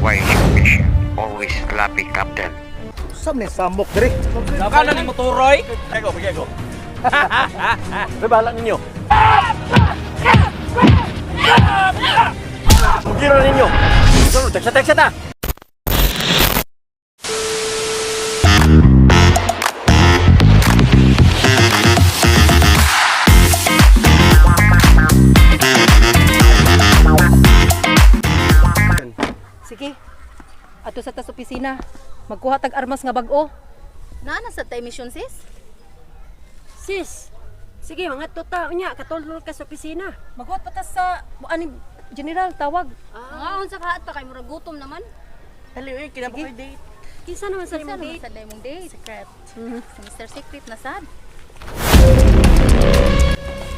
Why is your mission always sloppy, Captain? Saan ni samok diri? Kana ni moturoy? Pagay ko, pagay ko. May bahala ninyo. Mugira ninyo. So, teksa teksa ta. Sige. Ato sa tas opisina. Magkuha tag armas nga bag-o. Naa na sa tay mission, sis? Sis, sige mga tuta unya katulol ka sa opisina. Magkuha pa tas sa ani general tawag. Mga unsa ka ato kay murag gutom naman. Dali oy, kina ba date? Kinsa naman sa Kinsa imong naman date? sa day mong date? Secret. Si Mr. Secret na sad.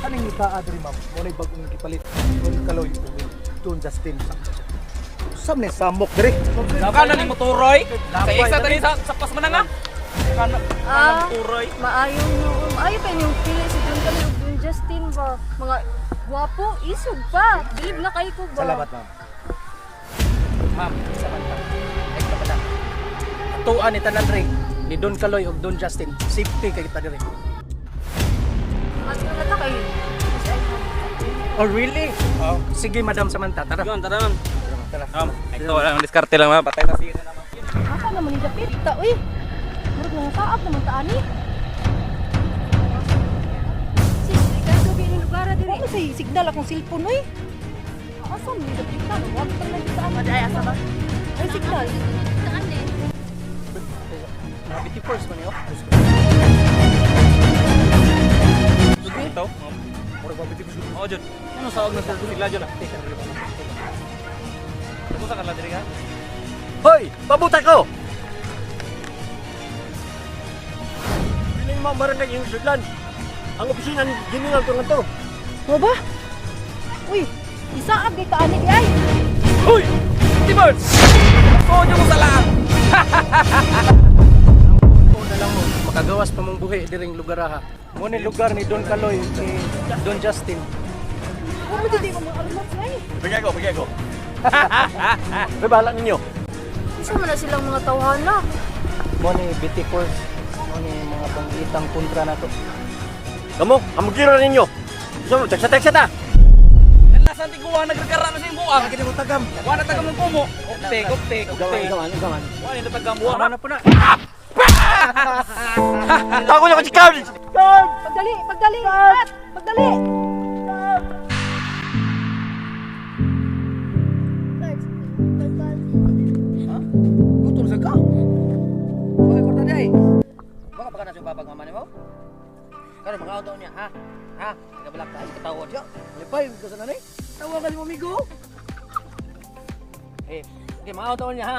Kaning itaa diri, ma'am. Mo bagong gipalit. Don Kaloy ug Don Justin. Saan ni samok diri? Kana ni moturoy? Sa isa tani sa pasman nga. Kana Ah. moturoy. Maayo nyo, maayo pa inyong pili si Don kami ug Don Justin ba. Mga gwapo, isog pa. Bilib na kay ko ba. Salamat, ma'am. Ma'am, sa banta. Ay, kapata. Atuan ni tanan rin ni Don Kaloy ug Don Justin. Safety kay kita diri. Mas na ta kay. Oh, really? Oh, sige, Madam Samantha, tara. Yun, tara, ma'am. Tara. Ma'am, ito wala diskarte lang, ma'am. Patay ta sige na, ma'am. Asa naman ni dapit ta uy. Murag nang saab naman ta ani. Sis, ikaw gabi ning lugar diri. Ano say signal akong cellphone uy. Asa man ni dapit ta? Wag ta lang sa ama. Maday asa ba? Ay signal. Saan eh? Mga 54 man niyo. Ito. Murag ba bitik. Oo, Jud. Ano sa og na sa sigla, Jud? Ano sa kanila diri ka? Hoy, pabuta ko. Piling mo barangay yung sudlan. Ang opisina ni General ko nga to. Mo ba? Uy, isaab kay ta ani di ay. Hoy! Tibert! Konyo mo sa laang! Oo na lang mo, makagawas pa mong buhi diring lugar ha. Mo ni lugar ni Don Kaloy ni Don Justin. Wa mo dili mo mga armas ay. Pagay ko, pagay ko. May bahala ninyo. Unsa man na silang mga tawhana? Mo ni BT4. Mo ni mga panggitang kontra nato. Kamo, amugira ninyo. So, teksa teksa ta. Nalasan ti kuha nagregara na sa imong buang. Kini mo tagam. Wa na tagam ng kumo. Optik, optik, optik. Gawan, gawan. Wa ni tagam buang. Tama na po na. Tago na ko si Carl. Pagdali, pagdali, Pat! Pagdali. Gutom sa ka. Bakit korta day? Baka baka na sa babag mama nimo? Karon mga auto niya ha. Ha? Nagabalak ta sa katawod yo. Lipay ko sa nanay. Tawagan mo amigo. Eh, okay, mga auto niya ha.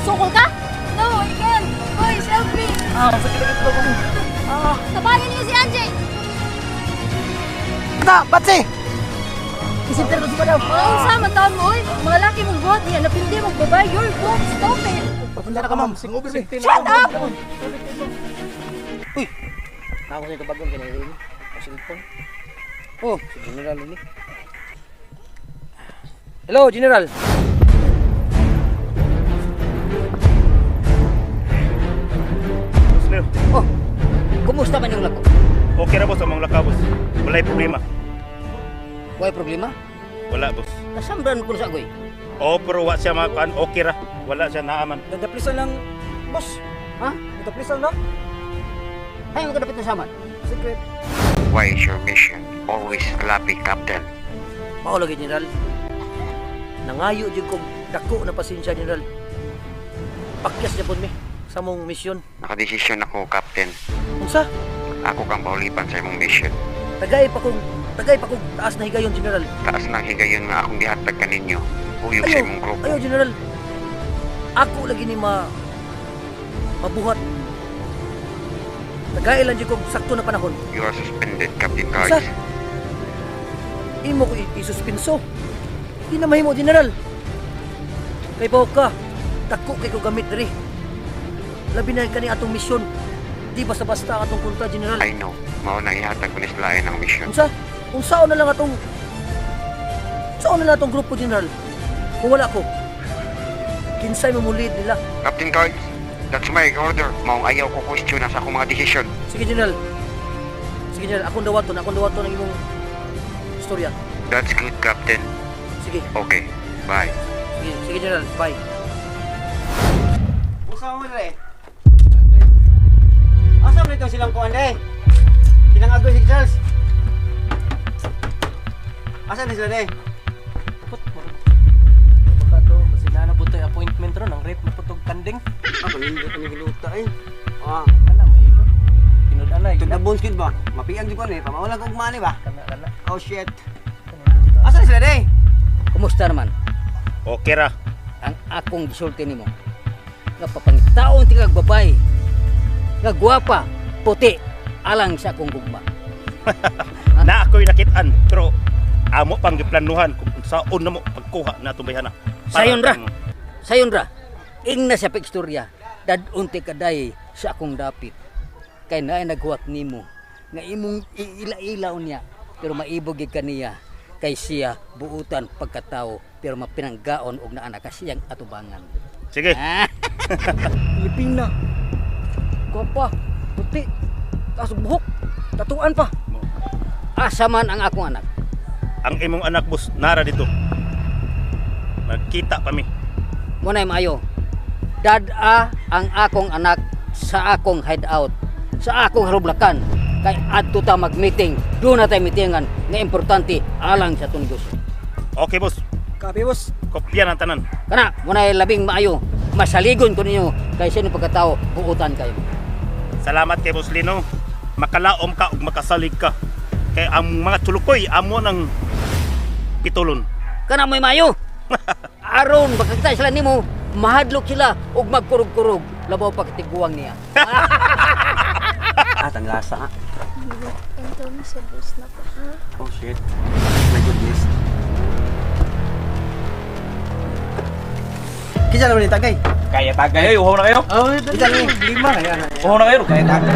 Sukol ka? No, I can't. Boys, help me. Ah, sakit lagi ko. Ah, sabayan niyo si Anjay. Ta, batsi. Isinter ko si madam. Mga unsa man taon mo, oy. Mga laki mong buhat niya, napindi mong babae. You're broke. Stop it. Papunta na ka, ma'am. Sing over me. Shut up! Uy. Ako sa ito bagong kinairin. Ang cellphone. Oh, si General ini. Hello, General. Boss Leo, Oh, kumusta man yung lako? okay ra boss among lakaw boss. Walay problema. Walay problema? Wala boss. Kasambran ko sa agoy. Oo, pero wa siya makuan, okay ra. Wala siya naaman. Nadaplisan lang, boss. Ha? Nadaplisan lang. Hay mo kadapit na saman. Secret. Why is your mission always sloppy, Captain? Mao lagi, General. Nangayo jud kog dako na pasensya, General. Pakyas japon mi sa mong misyon. Nakadesisyon ako, Captain. Unsa? Ako kang paulipan sa imong mission. Tagay pa kog taas na higayon, General. Taas ng higayon nga akong gihatag kaninyo. Huyog sa Ayo, imong grupo. ayo, General. Ako lagi ni ma mabuhat. Tagay lang jud kog sakto na panahon. You are suspended, Captain Unsa? Cards. Imo ko isuspinso. Di na mahimo, General. Kay bawo ka, dako kay ko gamit diri. Labi na kani atong misyon. Di basta-basta ang atong kontra, General. I know. Mao na ihatag ko ni Slain ang mission. Unsa? Unsaon na lang atong Unsaon na lang atong grupo, General? Kung wala ko, kinsay mamulid nila. Captain Cards, that's my order. Maong ayaw ko question na sa akong mga desisyon. Sige, General. Sige, General. Akong dawaton ang imong istorya. That's good, Captain. Sige, Okay, bye. sige, sige, General. Bye. Usa mo dire. Asa man ito silang kuan eh? Silang agoy si Charles. Asa na sila de? Baka to, masina na butoy appointment ron, ang rate maputog kanding. Ako nindot ang giluta eh. Ah, Kana, mahilo. Tinud-anay. tunda bones gid ba? Mapiang jud ko ni, pamawala ko ugma ni ba? Kana, kana. Oh shit. Asa na sila de? Kumusta naman Okay ra. ang akong gisulti nimo? Nga papangitaon ti kag babay. Nga gwapa, puti, alang sa akong gugma. Na ako'y nakitaan pero amo pang giplanuhan kung saon na mo pagkuha na atong bayhana. Para Sayon ra. kang- Sayon ra, ingna sa pikstorya, dadunti kaday sa akong dapit. Kay naay naghuwat nimo nga imong iila-ilaw niya pero maibog gid kaniya kay siya buutan pagkatao pero mapinanggaon og naa na kasiyang atubangan. Sige. Ah! Pilipina. Gwapa, puti, taas og buhok, tatuan pa. Asa man ang akong anak? Ang imong anak boss nara dito. Nagkita pa mi. Muna'y maayo. Dad-a ang akong anak sa akong hideout, sa akong harublakan. Kay adto ta mag-meeting, doon na tayo meetingan nga importante alang sa atong negosyo. Okay boss, Kape, boss. kopya ng tanan. Kana, muna'y labing maayo. Masaligon ko ninyo kay sino pagkatao, buutan kayo. Salamat kay Boss Lino. Makalaom ka ug makasalig ka. Kay ang mga tulukoy amo ng pitulon. Kana mo'y maayo. Aron makakita sila nimo, mahadlok sila ug magkurog-kurog labaw pagtiguang niya. Ah, tanglasa. ah. Ento mo sa bus na ko, ha? Oh shit. My goodness. Kinsa naman ni tagay? Kaya tagay, uhaw na kayo. Oh, kinsa ni lima kaya. Uhaw na kayo, kaya tagay.